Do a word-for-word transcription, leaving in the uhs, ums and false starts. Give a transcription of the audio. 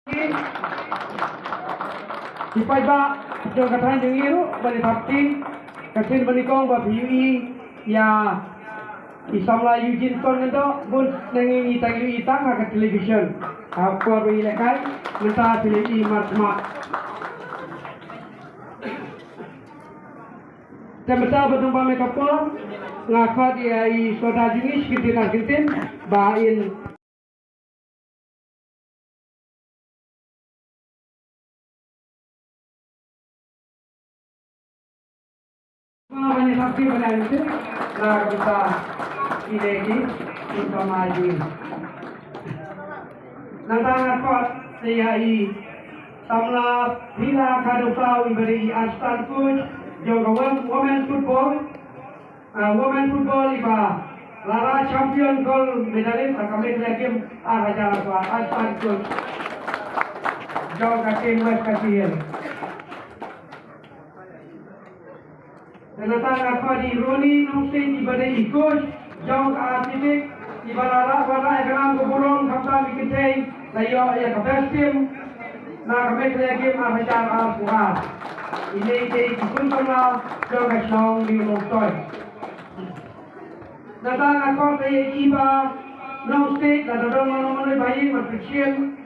Ki paidbah jong ka thaiñ jong ngi ruh ban ïa thap kti, ka sien ba nyngkong ba phi ïohi ïa i samla Eugene Kyndoh, bun snem ngi tang ïohi tang ha ka television. Ha por ba i lehkai, mynta phi la ïohi markhmat. Te mynta ba dang bam ïa ka por, nga khot ïa i soda jong ngi shi kyntien ar kyntien ba in Nangta nga khot ïa i samla Hila Khadusau iba dei i assistant coach jong ka wom-, women football. Ah, women football iba la rah champion gold medalist ha ka Meghalaya Games ar hajar arphew ar, assistant coach jong ka team West Khasi Hills. Te nangta nga khot ïa i Ronnie Nongsiej iba dei i coach jong ka athletic iba la rah, wanrah ïa ka nam ka burom khamtam i kynthei la ïoh ïa ka best team na ka Meghalaya Games ar hajar arphew ar. Ine i dei ki khun samla jong ka shnong New Nongstoiñ. Nangta nga khot ïa i Bah Nongsiej, lada don mano mano ba ïeit ban pynshitom